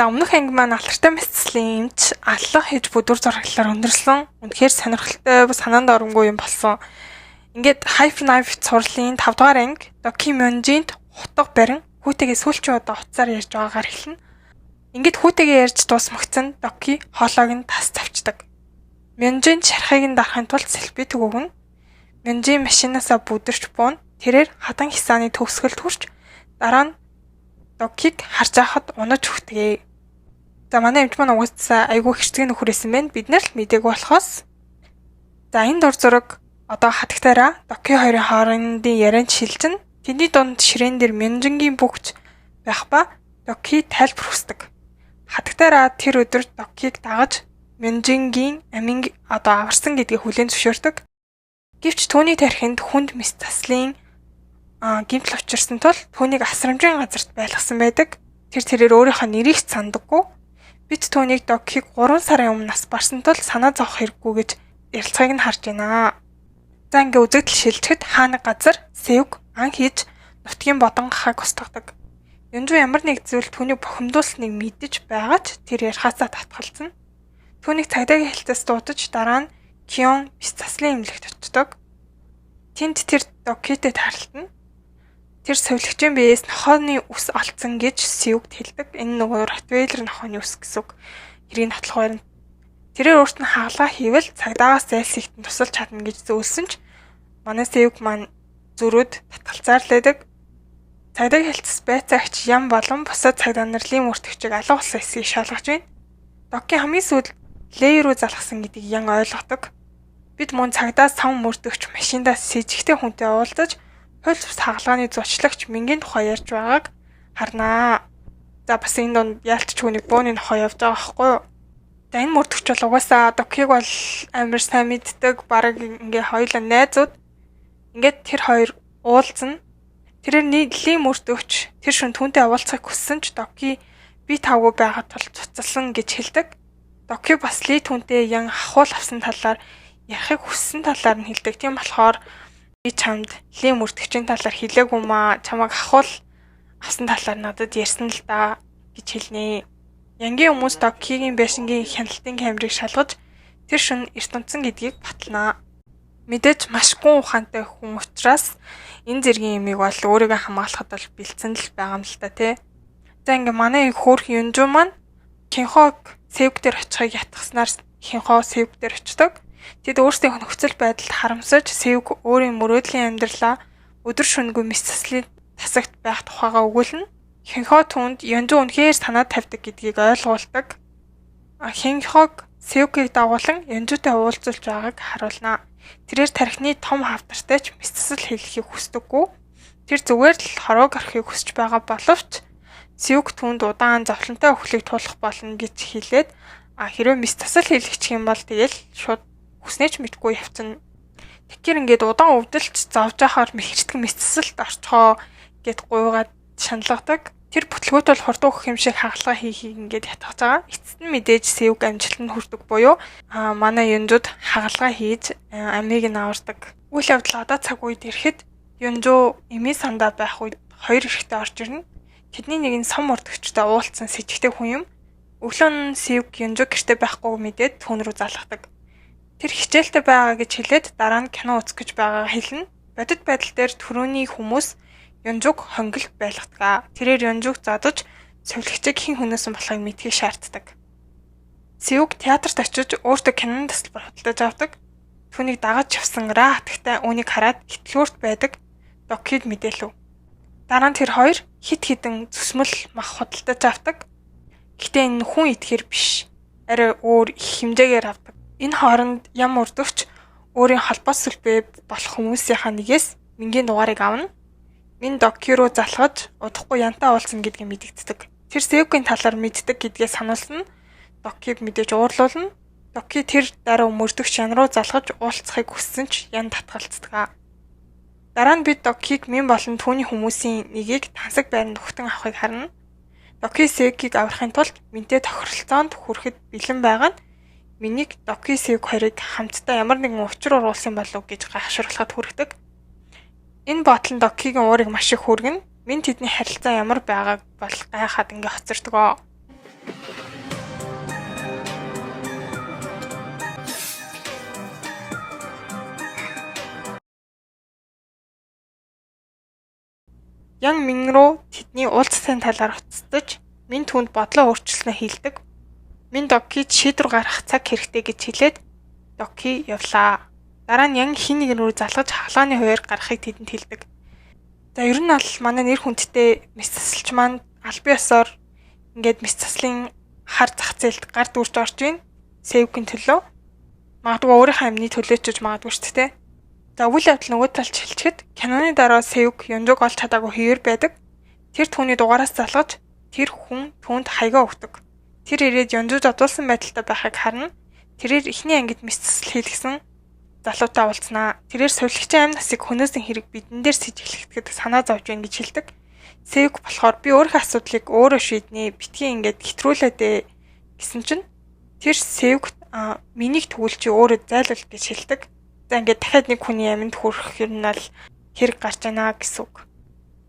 За, өмнөх анги маань алдартай мэсцлийн эмч аллах хийж бүдүүр зураглалаар өндөрлсөн. Үнэхээр сонирхолтой, санаанд оромгүй юм болсон. Ингээд Hyper Knife цувралын 5 дугаар анги Доки Мюнжинд хутга барин хүүтэйгээ сүүлчийн удаа утсаар ярьж байгаагаар эхэлнэ. Ингээд хүүтэйгээ ярьж дуусмагцсан Доки хоолойг нь тас тавьчихдаг. Мюнжинд шархыг нь дарахын тулд салфетик өгнө. Мюнжин машинаасаа бүдэрч буuna. Тэрээр хадан хисааны төгсгөлд хүрч дараа нь Докиг харж байхад унаж өгдөг. За, манай эмч маань угаасаа айгүй хэрцгий нөхөр байсан байна. Бид нар л мдээгүй болохоос. За, энэ дур зураг одоо хатагтаараа Доки хоёрын хоорондын ярианд шилжин. Тэдний дунд ширээн дээр Мюнжингийн бүгч байх ба Доки тайлбар хүсдэг. Хатагтаараа тэр өдөр Докиг дагаж Мюнжингийн амин одоо аварсан гэдгийг хүлээн зөвшөөрдөг. Гэвч түүний тархинд хүнд мэс заслын гэмтэл учирсан тул түүнийг асрамжийн газарт байлгасан байдаг. Тэр тэрээр өөрийнхөө нэрийг ч сандаггүй. Бид түүнийг Докхийг 3 сарын өмнө нас барсан тул санаа зовох хэрэггүй гэж ярилцахыг нь харж байна. За, ингээ үзэгдэл шилжихэд хаа нэг газар Сэвг ан хийж нутгийн бодон гахааг устгадаг. Юнжуу ямар нэг зүйл түүнийг бухимдуулсныг мэдэж байгаа ч тэр ярихаасаа татгалзана. Түүнийг цагдаагийн хэлцээс дуудаж, дараа нь Кион бис заслын эмнэлэгт очдог. Тэнд тэр Докитэй тааралтна. Тэр сувилагчийн биеэс нохойны үс олдсон гэж Сьюгд хэлдэг. Энэ нөгөө Ротвейлер нохойны үс гэсэн үг. Хэргийг нотлох барина. Тэрээр өөрт нь хагалгаа хийвэл цагдаагаас зайлсхийхэд нь тусалж чадна гэж зөөлсөн ч манай Сьюг маань зөрүүд татгалзаар л байдаг. Цагдаагийн хэлцээс байцаагч Ян болон бусад цагдаа нарын мөртөгчийг алга болсон эсэхийг шалгаж байна. Доки хамгийн сүүлд Лей рүү залгасан гэдгийг Ян ойлгодог. Бид мөн цагдаа сав мөрдөгч машиндаа сэжигтэй хүнтэй уулзаж, хууль зүйн хагалгааны зочлагч Мингийн тухай ярьж байгааг харнаа. За, бас энэ донд яалтчгүй нэг бууны нохой явж байгаа байхгүй юу? За, энэ мөрдөгч бол угаасаа Докиг бол амар сайн мэддэг, бараг ингээ хоёулаа найзууд. Ингээд тэр хоёр уулзна. Тэрээр нийтлийн мөрдөгч тэр шөнө түүнтэй уулзахыг хүссэн ч Доки би тавгүй байгаа тул цуцалсан гэж хэлдэг. Доки бас Ли түүнтэй ян ахуул авсан талаар ярихыг хүссэн талаар нь хэлдэг. Тийм болохоор би чамд Ли мөрдөгчийн талаар хэлээгүй маа, чамайг ахуул авсан талаар надад ярьсан л да гэж хэлнэ. Янгийн хүмүүс Докигийн байшингийн хяналтын камерыг шалгаж, тэр шөнө эрт унтсан гэдгийг баталнаа. Мэдээж маш гүн ухаантай хүн учраас энэ зэргийн юмыг бол өөрийгөө хамгаалахад бол бэлдсэн л байгаа юм л та, тий. За, ингээ манай хөөх Юнжуу маань Хинхог Сэвг дээр очихыг ятгахснаар Хинхо Сэвг дээр очдог. Тэд өөрсдийнх нөхцөл байдалд харамсаж, Сэвг өөрийн мөрөөдлийн амьдралаа өдөр шөнөгүй мэс заслын тасагт байх тухайгаа өгүүлнэ. Хинхо түүнд Юнжуу үнэхээр санаа тавьдаг гэдгийг ойлгуулдаг. Хинхог Сэвгийг дагуулan Юнжуутай уулзуулж байгааг харуулна. Тэрээр тархины том хавдартай ч мэс засал хийлгэхийг хүсдэггүй. Тэр зүгээр л хорвоог орхихыг хүсэж байгаа боловч Сэвг түүнд удаан зовлонтой өхлийг туулах болно гэж хэлээд, хэрвээ мэс засал хийлгэчих юм бол тэгэл шууд хүснээ ч мэдгүй явцна. Тэгэхээр ингээд удаан өвдөлт зовж байхаар хэртгэн мэс засалд орчихоо гэд гуйгаад шаналгадаг. Тэр бүтлгүүт бол хурдан өгөх юм шиг хагалгаа хийхийг ингээд ятгах байгаа. Эцэст нь мэдээж Сэвг амжилтанд хүрдэг буюу манай Юнжууд хагалгаа хийж амийг нь авардаг. Үйл явдал одоо цаг үед ирэхэд Юнжуу эмийн сандаа байх үед хоёр эрэгтэй орж ирнэ. Тэдний нэг нь сум мөрдөгчтэй уулзсан сэжигтэй хүн юм. Өглөө нь Сэвг Юнжуу гэрте байхгүй мэдээд түүн рүү залгадаг. Тэр хичээлтэй байгаа гэж хэлээд, дараа нь кино үзэх гэж байгаагаа хэлнэ. Бодит байдал дээр түрүүний хүмүүс Юнжууг хонголт байлгадаг. Тэрээр Юнжууг зодож сувилагчийг хэн хөнөөсөн болохыг мэдхийг шаарддаг. Сэвг театрт очиж өөртөө киноны тасалбар худалдаж авдаг. Түүнийг дагаж явсан Ра хатагтай үүнийг хараад хэтлүүрт байдаг Докид мэдээлэв. Дараа нь тэр хоёр хит хитэн зүсмэл мах худалдаж авдаг. Гэхдээ энэ хүн идэхээр биш. Арай өөр их хэмжээгээр авдаг. Энэ хооронд ям урдвч өөрийн холбоос сүлбээ болох хүмүүсийнхаа нэгээс Мингийн дугаарыг авна. Мин Доки руу залхаж удахгүй Янтаа уулзна гэдгийг мэдэгддэг. Тэр Сэвгийн талаар мэддэг гэдгээ сануулсан. Докиг мэдээж уурлуулна. Доки тэр дараа мөрдөгч Ян руу залгаж уулзахыг хүссэн ч Ян татгалздаг. Дараа нь бид Докиг Мин болон түүний хүмүүсийн нэгийг тансаг байранд өгтөн авахыг харна. Доки Сэвгийг аврахын тулд Минтэй тохиролцоонд хүрэхэд бэлэн байгаа нь Минийг Доки Сэвг хоёрыг хамтдаа ямар нэгэн учир уруулсан болов гэж гайхшруулахад хүргэдэг. Энэ бодол нь Докигийн уурыг маш их хүргэнэ. Мин тэдний харилцаа ямар байгааг бол гайхаад ингээ хоцордгоо. Ян Мин рүү тэдний уулзсан талаар уцтаж, Мин түүнд бодлоо өөрчилснөө хэлдэг. Мин Докид шийдвэр гаргах цаг хэрэгтэй гэж хэлээд Доки явлаа. Дараа нь Ян хин нэгэн рүү залгаж хагалгааны хуваар гаргахыг тэдэнд хэлдэг. За ер нь бол манай нэр хүндтэй мэс засалч маань албан ёсоор ингээд мэс заслын хар зах зээлд гар дүүрч орж ийн. Сэвгийн төлөө. Магадгүй өөрийнхөө амны төлөө ч гэж магадгүй шүү дээ. За үйл явдал нөгөө талд шилжихэд киноны дараа Сэвг Юнжуг олж чадаагүй хэвээр байдаг. Тэр түүний дугаараас залгаж тэр хүн түүнд хаягаа өгдөг. Тэр ирээд Юнжуу зодуулсан байдалтай байхыг харна. Тэрээр эхний ангид мэс засал хийлгэсэн залуутай уулзнаа. Тэрээр сувилагчийн амь насыг хөнөөсөн хэрэг бидэн дээр сэжиглэхэд санаа зовж байна гэж хэлдэг. Сэвг болохоор би өөрийнхөө асуудлыг өөрөө шийднэ. Битгий ингээд хэтрүүлээд ээ гэсэн чинь тэр Сэвгт миний тэгвэл чи өөрөө зайлвал гэж хэлдэг. За ингээд дахиад нэг хүний аминд хүрэх ер нь бол хэрэг гарч байна гэсэн үг.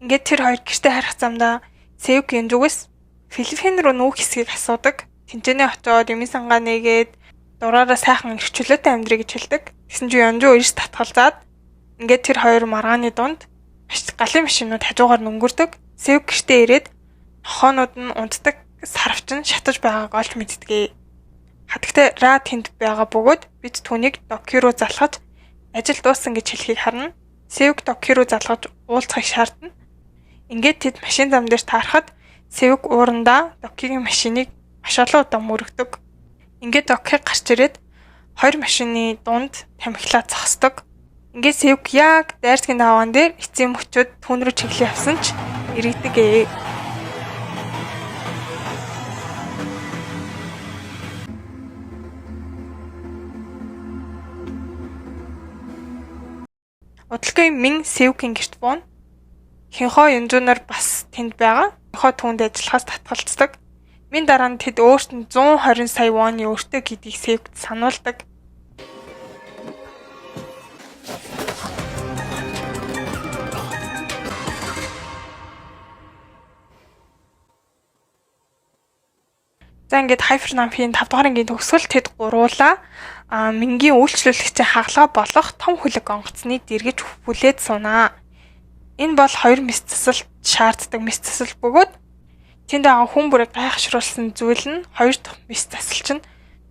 Ингээд тэр хоёр гэртээ харих замдаа Сэвг Юнжугээс Филиппин руу нүүх хэсгийг асуудаг. Тэнцэнэ очоод эмийн сангаа нээгээд дураараа сайхан эрх чөлөөтэй амьдрий гэж хэлдэг. Тэгсэн чинь Юнжу эрс татгалзаад ингээд тэр хоёр маргааны дунд галын машинууд хажуугаар нүнгөрдөг. Сэвг гэртээ ирээд нохоонууд нь унтдаг сарвч нь шатаж байгааг олж мэддэг. Хатагтай Ра тэнд байгаа бөгөөд бид түүнийг Доки руу залгаж ажил дууссан гэж хэлхийг харна. Сэвг Доки руу залгаж уулзахыг шаардна. Ингээд тэд машин зам дээр таарахад Сэвг уурандаа Докигийн машиныг маш олон удаа мөрөгдөг. Ингээд Доки гарч ирээд хоёр машины дунд тамхилаа зогсдог. Ингээд Сэвг яг дайрсгийн даваан дээр эцсийн мөчөд түүн рүү чиглэн явсан ч эргэдэг. Удалгүй Мин Сэвгийн гэрт бууна. Хинхоо Юнжунаар бас тэнд байгаа. Хинхоо түүнд ажиллахаас татгалздаг. Мин дараа нь тэд өөрт нь 120 сая воны өртөө гэдгийг Сэвгт сануулдаг. За ингээд Hyper Namp-ийн 5 дугаар ангийн төгсгөл тэд гуруулаа Мингийн үйлчлүүлэгчийн хагалгаа болох том хөлөг онгоцны дэргэж хүлээд сунаа. Энэ бол хоёр мэс засалт шаарддаг мэс засал бөгөөд тэнд байгаа хүн бүрийг гайхашруулсан зүйл нь хоёр дахь мэс засалч нь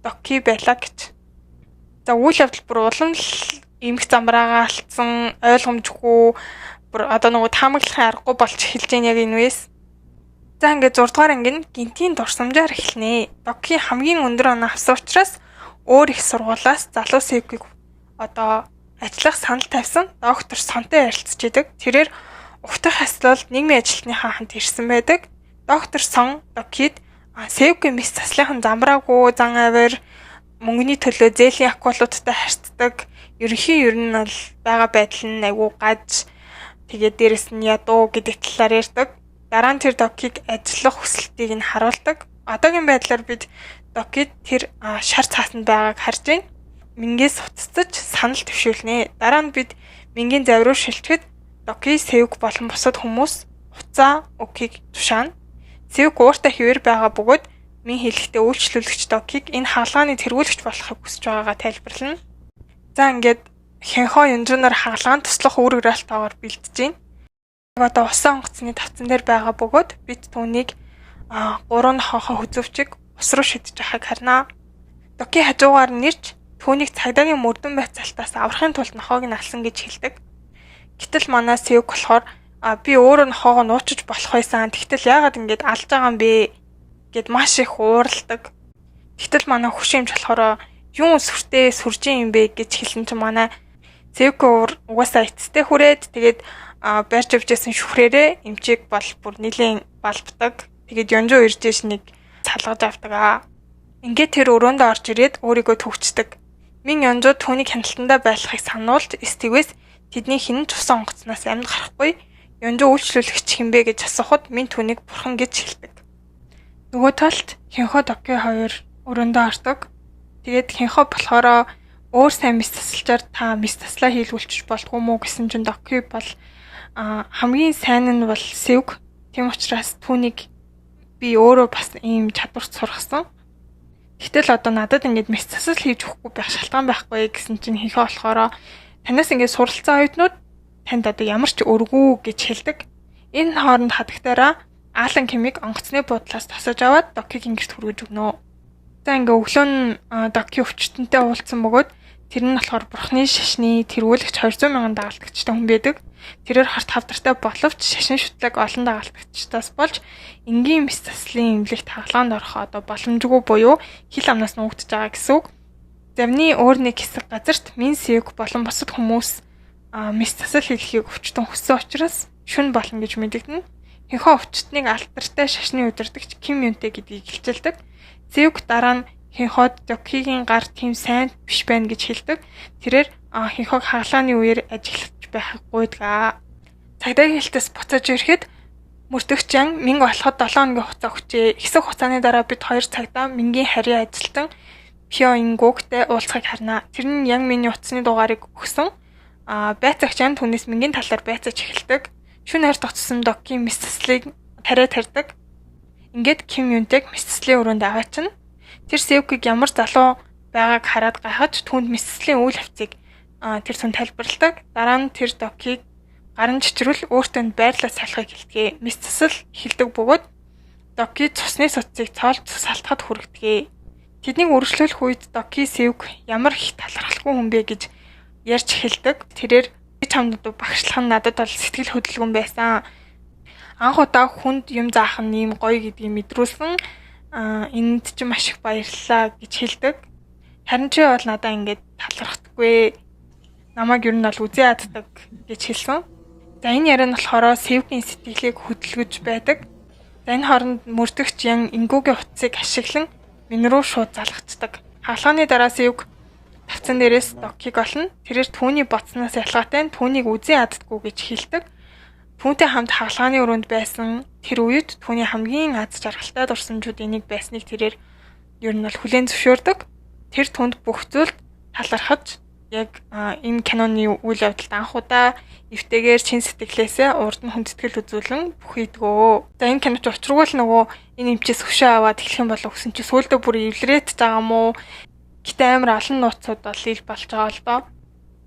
Доки байлаа гэж. За үйл явдал бүр улам л эмх замраагаа алдсан, ойлгомжгүй бүр одоо нөгөө таамаглахын аргагүй болж эхэлж байна яг энэ үеэс. За ингээд 6 дугаар анги нь гинтийн дурсамжаар эхэлнэ. Доки хамгийн өндөр оноо авсан учраас өөр их сургуулиас залуу Сэвгийг одоо ажиллах санал тавьсан доктор Сонтой ярилцж идэг. Тэрээр угтах хаслалд нийгмийн ажилтныхаа хамт ирсэн байдаг. Доктор Сон Докид Сэвгийн мэс заслынхан замбраагүй зан авир мөнгөний төлөө зээлийн акулуудтай харьцдаг. Ерөнхий ер нь бол байгаа байдал нь айгүй гаж. Тэгээд дээрэс нь ядуу гэдэг талаар ярьдаг. Дараа нь тэр Докиг ажиллах хүсэлтийг нь харуулдаг. Одоогийн байдлаар бид Докид тэр шар цаасанд байгааг харж байна. Мингээс уццаж санал төвшүүлнэ. Дараа нь бид Мингийн завь руу шилжихэд Доки, Сэвг болон бусад хүмүүс уцаа өгөхийг тушаана. Сэвг ууртай хэвээр байгаа бөгөөд Мин хэлэхдээ үйлчлүүлэгч Докиг энэ хагалгааны тэргүүлэгч болохыг хүсэж байгаагаа тайлбарлана. За ингээд Хэнхо Юнжунаар хагалгаанд туслах үүрэг ралтаагаар бэлдэж байна. Одоо усан онгоцны тавцан дээр байгаа бөгөөд бид түүнийг гурван нохойхоо хүзүүвчиг ус руу шидэж байхыг харнаа. Доки хажуугаар нь нэрч түүнийг цагдаагийн мөрдөн байцаалтаас аврахын тулд нохойг нь алсан гэж хэлдэг. Гэтэл манай Сэвг болохоор би өөрөө нохоогоо нуучиж болох байсан. Тэгтэл яагаад ингэж алж байгаа юм бэ гэд маш их ууралдаг. Гэтэл манай хөшин эмч болохоор юун сүртэй сүржин юм бэ гэж хэлсэн чинь манай Сэвг уур угаасаа эцэстээ хүрээд тэгээд барьж явж байсан шүхрээрээ эмчийг бол бүр нэлийн балбдаг. Тэгээд Юнжуу ирж ш нэг салгаж авдаг аа. Ингээд тэр өрөөндөө орж ирээд өөрийгөө төвчдөг. Мин Юнжуу түүнийг хяналтандаа байлгахыг сануулж эс тэгвээс тэдний хинэн ч усан онгоцноос амьд гарахгүй. Юнжуу үйлчлүүлэгч хинбэ гэж асуухад Мин түүнийг бурхан гэж хэлдэг. Нөгөө талд Хинхо Доки хоёр өрөөндөө ордог. Тэгээд Хинхо болохоор өөр сайн мэс засалчаар та мэс заслаа хийлгүүлчих болдгоо мүү гэсэн чинь Доки бол хамгийн сайн нь бол Сэвг. Тийм учраас түүнийг би өөрөө бас ийм чадварт сургасан. Гэтэл одоо надад ингээд мэс засал хийж өгөхгүй байх шалтгаан байхгүй гэсэн чинь Хинхо болохоор танаас ингээд суралцсан оюутнууд танд одоо ямар ч өргүү гэж хэлдэг. Энэ хооронд хадагтаараа Алан Кимиг онгоцны буудлаас тосож аваад Докигийн гэрт хүргэж өгнө. За ингээ өглөө нь Доки өвчтөнтэй уулзсан бөгөөд тэр нь болохоор бурхны шашны тэргүүлэгч 200 мянган дагалдагчтай хүн байдаг. Тэрээр харт хавдартай боловч шашин шүтлэг олон дагалдагчдаас болж энгийн мэс заслын эмнэлэгт хагалгаанд орох одоо боломжгүй буюу хил амнаас нуугдж байгаа гэсэн үг. Завны өөр нэг хэсэг газарт Мин Севг болон бусад хүмүүс мэс засал хийлгэхийг өвчтөн хүссэн учраас шүн болно гэж мэдэгдэнэ. Хинхоо өвчтнийг алдартай шашны удирдагч Ким Юнтэй гэдгийг илчилдэг. Севг дараа нь Хинхоод Докигийн гар тийм сайн биш байна гэж хэлдэг. Тэрээр Хинхог хагалгааны үеэр ажиглаж байхыг гуйдаг. Цагдаагийн хэлтээс буцаж ирэхэд мөрдөгч Ян Минг болоход 7 хоногийн хугацаа өгчээ. Хэсэг хугацааны дараа бид хоёр цагдаа Мингийн харийн ажилтан Пио Ингүгтэй уулзахыг харна. Тэр нь Ян Миний утасны дугаарыг өгсөн. Байцаагч Ян түүнээс Мингийн талаар байцааж эхэлдэг. Шүн ойр тогтсон Докийн мэс заслыг тариа тарьдаг. Ингээд Ким Юнтэйг мэс заслын өрөөнд аваачна. Тэр Севкийг ямар залуу байгааг хараад гайхаж түүнд мэс заслын үйл явцыг тэр түн тайлбарладаг. Дараа нь тэр Докийг гарын чичрүүл өөртөө байрлал салахыг хэлдэг. Мэс засал эхэлдэг бөгөөд Доки цусны судсыг цоолж цус алтахад хүргэдэг. Тэднийг үргэлжлүүлэх үед Доки Севк ямар их талархалгүй хүн бэ гэж ярьж эхэлдэг. Тэрээр би чамд багшлах нь надад бол сэтгэл хөдлөлгөн байсан. Анх удаа хүнд юм заах нь ийм гоё гэдгийг мэдрүүлсэн. Энд чи маш их баярлалаа гэж хэлдэг. Харин чи бол надаа ингээд талархдаггүй. Намайг ер нь бол үзэн яддаг гэж хэлсэн. За энэ яриа нь болохоор Севгийн сэтгэлийг хөдөлгөж байдаг. За энэ хооронд мөрдөгч Ян Ингүүгийн утсыг ашиглан минь рүү шууд залгацдаг. Хагалгааны дараа Севг тавцан дээрээс Докиг олно. Тэрээр түүний бодсноос ялгаатай нь түүнийг үзэн яддаггүй гэж хэлдэг. Түүнтэй хамт хагалгааны өрөөнд байсан тэр үед түүний хамгийн аз жаргалтай дурсамжуудын нэг байсныг тэрээр ер нь бол хүлээн зөвшөөрдөг. Тэр түнд бүх зүйлд талархаж яг энэ киноны үйл явдалд анх удаа эвтэйгээр чин сэтгэлээсээ урд нь хүндэтгэл үзүүлэн бүхийдгөө. За энэ киноч учиргүй л нөгөө энэ эмчээс хөшөө аваад эхлэх юм болов гэсэн чи сүүлдээ бүр эвлэрээд байгаа юм уу? Гэтэ амар олон нууцуд бол ил болж байгаа л доо.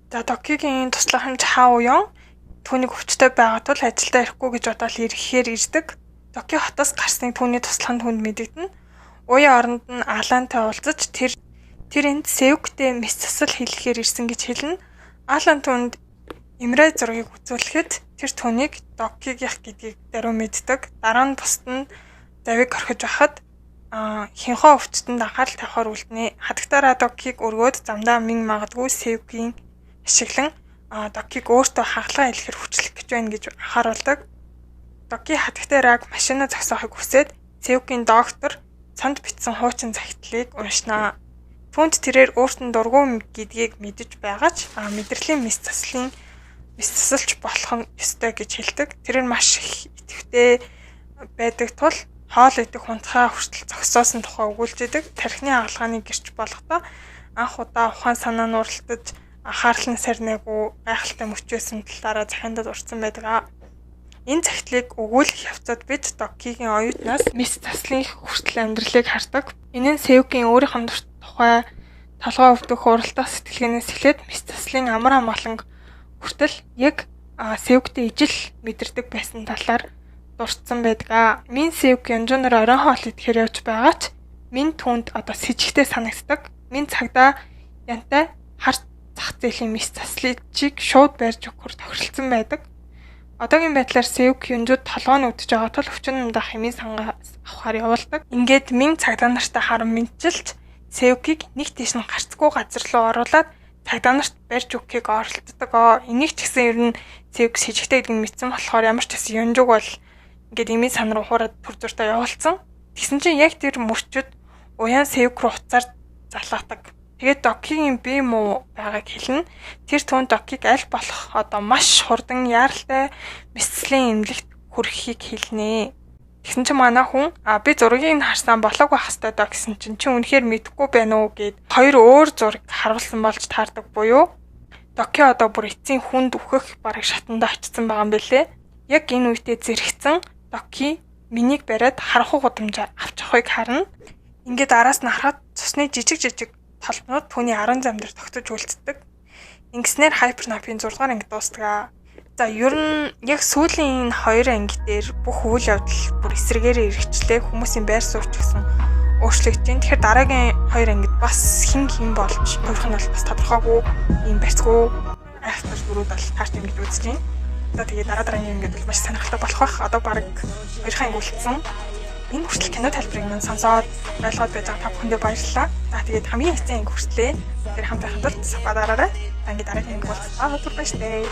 За Докигийн туслах эмч Хаа Уян түүнийг өвчтэй байгаа тул ажилдаа ирэхгүй гэж бодоод ирэхээр ирдэг. Доки хотоос гарсныг түүний туслах нь түнд мэдэгдэнэ. Уян оронд нь Алантай уулзаж тэр энд Севгтэй мэс засал хийлгэхээр ирсэн гэж хэлнэ. Алан түнд Эмрай зургийг үзүүлэхэд тэр түүнийг Докигийнх гэдгийг даруй мэддэг. Дараа нь бусд нь завийг орхиж байхад хинхоо өвчтөнд анхаарал тавихаар үлднэ. Хадагтаараа Докиг өргөөд замдаа мэн магадгүй Севгийн ашиглан Докиг өөртөө хагалгаа хэлэхэр хүчлэх гэж байна гэж анхааруулдаг. Доки хадагтай Раг машина зогсоохыг хүсээд Севгийн доктор цонд бичсэн хуучин захидлыг уншнаа. Түүнд тэрээр өөрт нь дургүй гэдгийг мэдэж байгаа ч мэдрэлийн мэс заслын мэс засалч болох нь ёстой гэж хэлдэг. Тэрээр маш их идэвхтэй байдаг тул хоол идэх хунтхаа хүртэл зогсоосон тухай өгүүлж идэг. Тархины хагалгааны гэрч болохдоо анх удаа ухаан санаа нь уралдаж анхаарал нь сарнайгүй гайхалтай мөч байсан талаараа захиандад урдсан байдаг. Энэ захидлыг өгүүлэх явцад бид Докигийн оюутнаас мэс заслын хүртэл амьдралыг хардаг. Энэ нь Севгийн өөрийнх нь тухай толгой өвдөх уралдах сэтгэлгээнээс эхлээд мэс заслын амар амгаланг хүртэл яг Севгтэй ижил мэдэрдэг байсан талаар дурдсан байдаг. Мин Севг Янжунаар оройн хоол идэхээр явж байгаа ч Мин түүнд одоо сэжигтэй санагддаг. Мин цагдаа Янтай хар зах зээлийн мэс заслыг шууд барьж өгөхөөр тохиролцсон байдаг. Одоогийн байдлаар Севг Юнжууд толгой нь өвдөж байгаа тул өвчин дундаа хэмийн сангаа авахар явуулдаг. Ингээд Мин цагдаа нартай харан мэдчилж Севгийг нэг тийш нь гарцгүй газар руу оруулаад цагдаа нарт барьж өгөхийг оролддог. Энийг ч гэсэн ер нь Севг сэжигтэй гэдгийг мэдсэн болохоор ямар ч гэсэн Юнжууг бол ингээд эмийн сан руу хуураад түр зууртаа явуулсан. Тэгсэн чинь яг тэр мөрчөд Уян Севг руу уцаар залгаадаг. Тэгээд Докигийн бие муу байгааг хэлнэ. Тэр түн Докиг аль болох одоо маш хурдан яаралтай мэсцлийн эмнэлэгт хүрэхийг хэлнэ. Тэгсэн чинь манай хүн би зургийг нь харсан болоог байх хэвээр доо гэсэн чинь чи үнэхээр мэдэхгүй байна уу гэд хоёр өөр зураг харуулсан болж таардаг буюу Доки одоо бүр эцсийн хүнд үхэх бараг шатанда очсон байгаа юм бэлээ. Яг энэ үедээ зэрэгцэн Доки минийг бариад харанхуй гудамжаар авч явахыг харна. Ингээд араас нь харахад цусны жижиг жижиг толбонууд түүний 10 зам дээр тогтож үлддэг. Ингэснээр Hyper Nap-ын 6 дугаар анги дуустдаг. За, ер нь яг сүүлийн энэ хоёр анги дээр бүх үйл явдал бүр эсрэгээрээ эргэжлээ. Хүмүүсийн байр суурь ч гэсэн өөрчлөгдөж байна. Тэгэхээр дараагийн хоёр ангид бас хэн хэн болж хувирах нь бол бас тодорхойгүй, ийм барьцгүй айхтар дүрүүд бол таарч юм гэж үзэж байна. За, тэгээ дараа дараагийн ангид бол маш сонирхолтой болох байх. Одоо баг хоёрхан анги үлдсэн. Энэ хүртэл кино тайлбарыг мань сонсоод ойлгоод байж байгаа та бүхэндээ баярлалаа. За, тэгээд хамгийн эцсийн анги хүртлээ. Тэр хамт байхын тулд sub дараарай. За, ингээд дараагийн анги болцоо. Түр баяртай.